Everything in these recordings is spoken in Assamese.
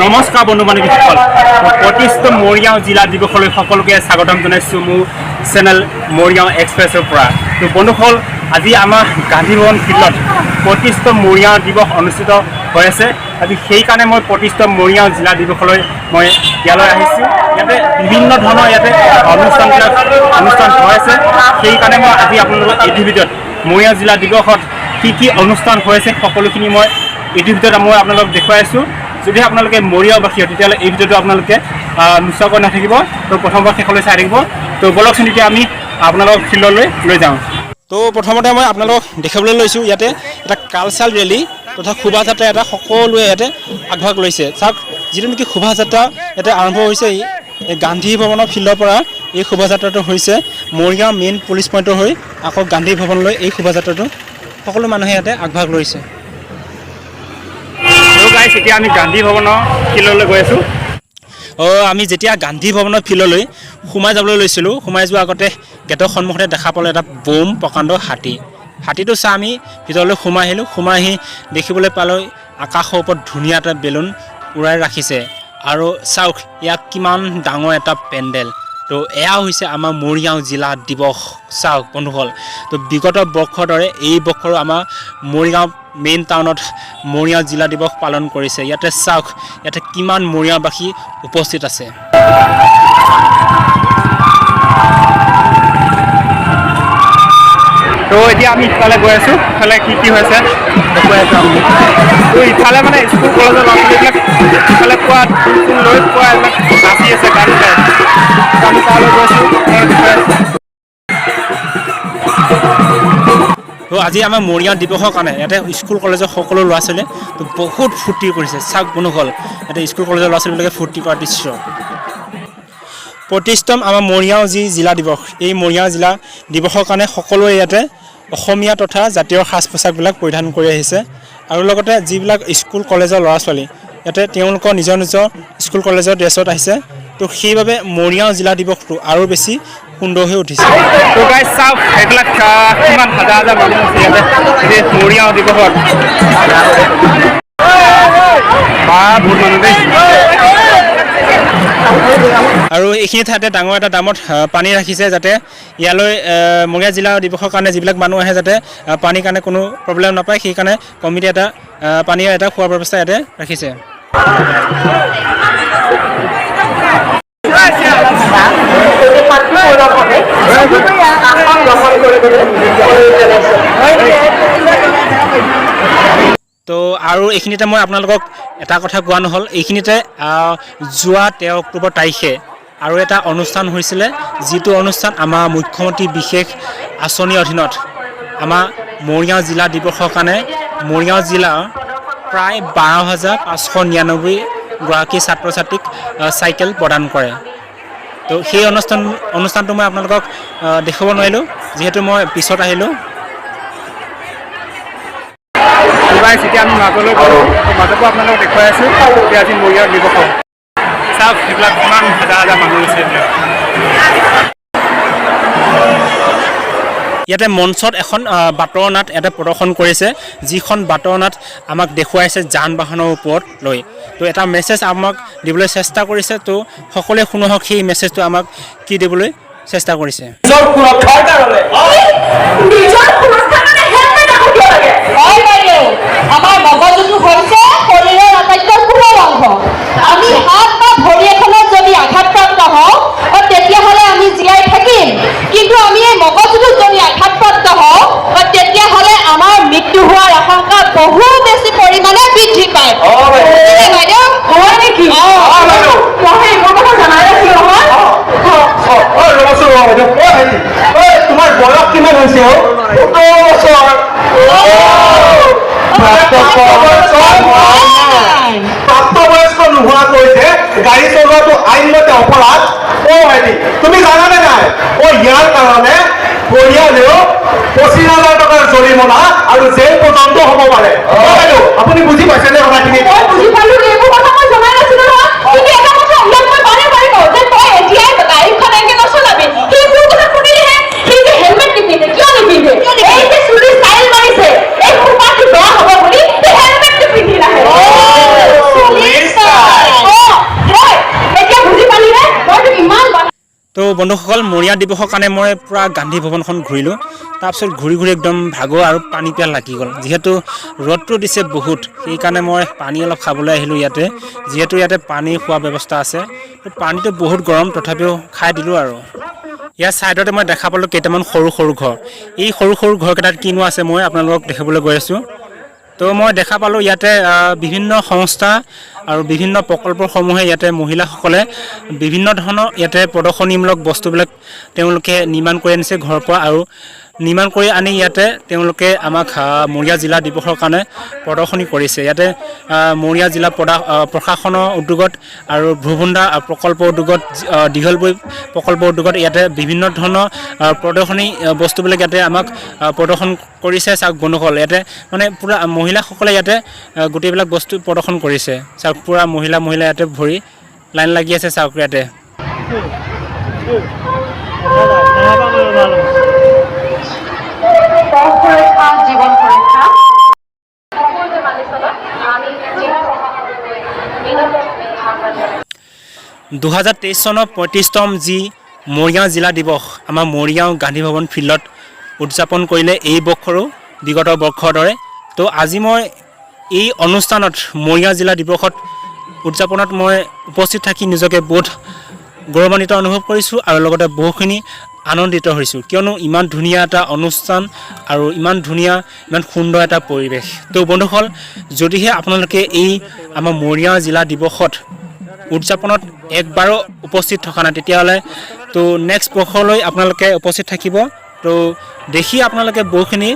নমস্কাৰ বন্ধু বান্ধৱীসকল, 35তম মৰিগাঁও জিলা দিৱসলৈ সকলোকে স্বাগতম জনাইছোঁ মোৰ চেনেল মৰিগাঁও এক্সপ্ৰেছৰ পৰা। তো বন্ধুসকল, আজি আমাৰ গান্ধী ভৱন ফিল্ডত 35তম মৰিগাঁও দিৱস অনুষ্ঠিত হৈ আছে। আজি সেইকাৰণে মই 35তম মৰিগাঁও জিলা দিৱসলৈ মই ইয়ালৈ আহিছোঁ। ইয়াতে বিভিন্ন ধৰণৰ ইয়াতে অনুষ্ঠানবিলাক অনুষ্ঠান হৈ আছে। সেইকাৰণে মই আজি আপোনালোকক এইটো ভিডিঅ'ত মৰিগাঁও জিলা দিৱসত কি কি অনুষ্ঠান হৈ আছে সকলোখিনি মই এইটো ভিডিঅ'ত মই আপোনালোকক দেখুৱাই আছোঁ। যদি আপোনালোকে মৰিগাঁওবাসী হয়, তেতিয়াহ'লে এই ভিডিঅ'টো আপোনালোকে নোচোৱাকৈ নাথাকিব, তো প্ৰথমবাৰ শেষলৈ চাই থাকিব। তো ব'লকচোন, এতিয়া আমি আপোনালোকক ফিল্ডলৈ লৈ যাওঁ। তো প্ৰথমতে মই আপোনালোকক দেখাবলৈ লৈছোঁ, ইয়াতে এটা কালচাৰেল ৰেলী তথা শোভাযাত্ৰা এটা সকলোৱে ইয়াতে আগভাগ লৈছে। চাওক, যিটো নেকি শোভাযাত্ৰা ইয়াতে আৰম্ভ হৈছে এই গান্ধী ভৱনৰ ফিল্ডৰ পৰা। এই শোভাযাত্ৰাটো হৈছে মৰিগাঁও মেইন পুলিচ পইণ্টৰ হৈ আকৌ গান্ধী ভৱনলৈ। এই শোভাযাত্ৰাটো সকলো মানুহে ইয়াতে আগভাগ লৈছে। গাইছ, এতিয়া আমি গান্ধী ভৱনৰ ফিল্ডলৈ গৈ আছোঁ। অঁ, আমি যেতিয়া গান্ধী ভৱনৰ ফিল্ডলৈ সোমাই যাবলৈ লৈছিলোঁ, সোমাই যোৱাৰ আগতে গেটৰ সন্মুখতে দেখা পালোঁ এটা বোম প্ৰকাণ্ড হাতী। হাতীটো চাই আমি ভিতৰলৈ সোমাই আহিলোঁ। সোমাই আহি দেখিবলৈ পালোঁ আকাশৰ ওপৰত ধুনীয়া এটা বেলুন উৰাই ৰাখিছে। আৰু চাওক, ইয়াত কিমান ডাঙৰ এটা পেণ্ডেল। তো এয়া হৈছে আমাৰ মৰিগাঁও জিলা দিৱস। চাওক বন্ধুসকল, তো বিগত বৰ্ষৰ দৰে এই বৰ্ষৰো আমাৰ মৰিগাঁও মেইন টাউনত মৰিগাঁও জিলা দিৱস পালন কৰিছে। ইয়াতে চাওক, ইয়াতে কিমান মৰিগাঁওবাসী উপস্থিত আছে। তো এতিয়া আমি ইফালে গৈ আছোঁ। ইফালে কি কি হৈছে দেখুৱাই আছোঁ আমি। তো ইফালে মানে স্কুল কলেজৰ ল'ৰা ছোৱালীবিলাক ইফালে পুৰা ঢোল লৈ পুৰা এইবিলাক নাচি আছে, গান গাই। আমি তালৈ গৈ আছোঁ, দেখুৱাই আছোঁ। তো আজি আমাৰ মৰিগাঁও দিৱসৰ কাৰণে ইয়াতে স্কুল কলেজৰ সকলো ল'ৰা ছোৱালীয়ে তো বহুত ফূৰ্তি কৰিছে। চাওক বন্ধুসকল, ইয়াতে স্কুল কলেজৰ ল'ৰা ছোৱালীবিলাকে ফূৰ্তি কৰাৰ দৃশ্য। 35তম আমাৰ মৰিগাঁও যি জিলা দিৱস, এই মৰিগাঁও জিলা দিৱসৰ কাৰণে সকলোৱে ইয়াতে অসমীয়া তথা জাতীয় সাজ পোছাকবিলাক পৰিধান কৰি আহিছে। আৰু লগতে যিবিলাক স্কুল কলেজৰ ল'ৰা ছোৱালী ইয়াতে তেওঁলোকৰ নিজৰ নিজৰ স্কুল কলেজৰ ড্ৰেছত আহিছে। তো সেইবাবে মৰিগাঁও জিলা দিৱসটো আৰু বেছি সুন্দৰ হৈ উঠিছে। তো গাইজ চাওক, সেইবিলাক কিমান হাজাৰ হাজাৰ মানুহ আছে ইয়াতে এই মৰিগাঁও দিৱসত। বা, বহুত মানুহ দেই। আৰু এইখিনি ঠাইতে ডাঙৰ এটা দামত পানী ৰাখিছে, যাতে ইয়ালৈ মৰিগাঁও জিলা দিৱসৰ কাৰণে যিবিলাক মানুহ আহে যাতে পানীৰ কাৰণে কোনো প্ৰব্লেম নাপায়, সেইকাৰণে কমিটিয়ে এটা পানীৰ এটা খোৱাৰ ব্যৱস্থা ইয়াতে ৰাখিছে। তো আৰু এইখিনিতে মই আপোনালোকক এটা কথা কোৱা নহ'ল। এইখিনিতে যোৱা 13 অক্টোবৰ তাৰিখে আৰু এটা অনুষ্ঠান হৈছিলে, যিটো অনুষ্ঠান আমাৰ মুখ্যমন্ত্ৰী বিশেষ আঁচনিৰ অধীনত আমাৰ মৰিগাঁও জিলা দিৱসৰ কাৰণে মৰিগাঁও জিলাৰ প্ৰায় 12,599 গৰাকী ছাত্ৰ ছাত্ৰীক চাইকেল প্ৰদান কৰে। তো সেই অনুষ্ঠানটো মই আপোনালোকক দেখুৱাব নোৱাৰিলোঁ, যিহেতু মই পিছত আহিলোঁ। এতিয়া আমি মাজলৈ গ'লোঁ, মাজৰ পৰা আপোনালোকক দেখুৱাই আছোঁ। এতিয়া আজি মৰিগাঁও দিৱস। চাওক, সেইবিলাক কিমান হাজাৰ হাজাৰ মানুহ হৈছে এইবিলাক। ইয়াতে মঞ্চত এখন বাটৰ নাট ইয়াতে প্ৰদৰ্শন কৰিছে, যিখন বাটৰ নাট আমাক দেখুৱাইছে যান বাহনৰ ওপৰত লৈ। তো এটা মেছেজ আমাক দিবলৈ চেষ্টা কৰিছে। তো সকলোৱে শুনক, সেই মেছেজটো আমাক কি দিবলৈ চেষ্টা কৰিছে। নিজৰ সুৰক্ষাৰ কাৰণে, নিজৰ সুৰক্ষাৰ কাৰণে হেলমেট আকৌ কিয় লাগে? হয় বাইদেউ, আমাৰ মগজুটো হৈছে শৰীৰৰ আটাইতকৈ কোমল অংশ। আমি হাত বা ভৰি এখনত যদি আঘাতপ্ৰাপ্ত হওঁ, তেতিয়াহ'লে আমি জীয়াই থাকিম, কিন্তু আমি এই মগজুটোত যদি আঘাতপ্ৰাপ্ত হওঁ, তেতিয়াহ'লে আমাৰ মৃত্যু হোৱাৰ আশংকা বহু বেছি পৰিমাণে বৃদ্ধি পায়। বুজিলে বাইদেউ? হয় নেকি? মই এইবোৰ কথা জনাই নাছিলো নহয়। ৰ'বচোন, ৰ'ব বাইদেউ। অ ভাইটি, ঐ, তোমাৰ বয়স কিমান হৈছে? অ, 17 বছৰ। প্ৰাপ্তবয়স্ক নোহোৱাকৈ যে গাড়ী চলোৱাটো আইনমতে অপৰাধ, অ ভাইটি, তুমি জানানে নাই? অ, ইয়াৰ কাৰণে পৰিয়ালেও 25,000 টকাৰ জৰিমনা আৰু জেল পৰ্যন্ত হ'ব পাৰে। অ বাইদেউ, আপুনি বুজি পাইছেনে কথাখিনি? মই বুজি পালো, এইবোৰ কথা মই জনাই নাছিলো নহয়। কিন্তু এটা কথা ইয়াত মই বাৰে বাৰে কওঁ যে তই এতিয়াই গাড়ীখন এনেকে নচলাবি। সি মোৰ কথা শুনিলেহে। সি যে হেলমেট নিপিন্ধে, কিয় নিপিন্ধে? এই যে চুলি ষ্টাইল মাৰিছে, এই খোপাটো বেয়া হ'ব বুলি সি হেলমেটটো পিন্ধি নাহে। চুলি ষ্টাইল। তো বন্ধুসকল, মৰিয়া দিৱসৰ কাৰণে মই পূৰা গান্ধী ভৱনখন ঘূৰিলোঁ। তাৰপিছত ঘূৰি ঘূৰি একদম ভাগৰ আৰু পানী পিয়াহ লাগি গ'ল। যিহেতু ৰ'দটো দিছে বহুত, সেইকাৰণে মই পানী অলপ খাবলৈ আহিলোঁ ইয়াতে। যিহেতু ইয়াতে পানী খোৱা ব্যৱস্থা আছে। তো পানীটো বহুত গৰম, তথাপিও খাই দিলোঁ। আৰু ইয়াৰ ছাইডতে মই দেখা পালোঁ কেইটামান সৰু সৰু ঘৰ। এই সৰু সৰু ঘৰকেইটাত কিনো আছে, মই আপোনালোকক দেখাবলৈ গৈ আছোঁ। তো মই দেখা পালোঁ ইয়াতে বিভিন্ন সংস্থা আৰু বিভিন্ন প্ৰকল্পসমূহে ইয়াতে মহিলাসকলে বিভিন্ন ধৰণৰ ইয়াতে প্ৰদৰ্শনীমূলক বস্তুবিলাক তেওঁলোকে নিৰ্মাণ কৰি আনিছে ঘৰৰ পৰা আৰু নিৰ্মাণ কৰি আনি ইয়াতে তেওঁলোকে আমাক মৰিয়া জিলা দিৱসৰ কাৰণে প্ৰদৰ্শনী কৰিছে। ইয়াতে মৰিয়া জিলা প্ৰশাসনৰ উদ্যোগত আৰু ভ্ৰূবুন্দা প্ৰকল্প উদ্যোগত, দীঘলবৈ প্ৰকল্প উদ্যোগত ইয়াতে বিভিন্ন ধৰণৰ প্ৰদৰ্শনী বস্তুবিলাক ইয়াতে আমাক প্ৰদৰ্শন কৰিছে। চাওক বন্ধুসকল, ইয়াতে মানে পূৰা মহিলাসকলে ইয়াতে গোটেইবিলাক বস্তু প্ৰদৰ্শন কৰিছে। চাওক, পূৰা মহিলা মহিলা ইয়াতে ভৰি লাইন লাগি আছে। চাওক ইয়াতে। পথ সুৰক্ষা, জীৱন সুৰক্ষা সকলোৱে মানি চলা আমি জিলা প্ৰশাসনলৈ বিনম্ৰভাৱে আহ্বান জনাইছোঁ। 2023 চনৰ 35তম যি মৰিগাঁও জিলা দিৱস আমাৰ মৰিগাঁও গান্ধী ভৱন ফিল্ডত উদযাপন কৰিলে এই বৰ্ষৰো বিগত বৰ্ষৰ দৰে। তো আজি মই এই অনুষ্ঠানত, মৰিগাঁও জিলা দিৱসত উদযাপনত মই উপস্থিত থাকি নিজকে বহুত গৌৰৱান্বিত অনুভৱ কৰিছোঁ আৰু লগতে বহুখিনি আনন্দিত হৈছোঁ, কিয়নো ইমান ধুনীয়া এটা অনুষ্ঠান আৰু ইমান ধুনীয়া, ইমান সুন্দৰ এটা পৰিৱেশ। তো বন্ধুসকল, যদিহে আপোনালোকে এই আমাৰ মৰিগাঁও জিলা দিৱসত উদযাপনত একবাৰো উপস্থিত থকা নাই, তেতিয়াহ'লে তো নেক্সট বৰ্ষলৈ আপোনালোকে উপস্থিত থাকিব। তো দেখি আপোনালোকে বহুখিনি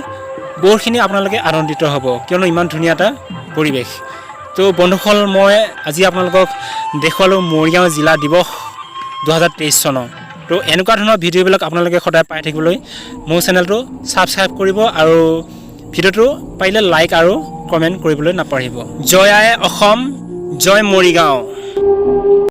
বহুখিনি আপোনালোকে আনন্দিত হ'ব, কিয়নো ইমান ধুনীয়া এটা পৰিৱেশ। তো বন্ধুসকল, মই আজি আপোনালোকক দেখুৱালোঁ মৰিগাঁও জিলা দিৱস 2023 চনৰ। তো এনেকুৱা ধৰণৰ ভিডিঅ'বিলাক আপোনালোকে সদায় পাই থাকিবলৈ মোৰ চেনেলটো ছাবস্ক্ৰাইব কৰিব আৰু ভিডিঅ'টো পাৰিলে লাইক আৰু কমেণ্ট কৰিবলৈ নাপাহৰিব। জয় আই অসম, জয় মৰিগাঁও।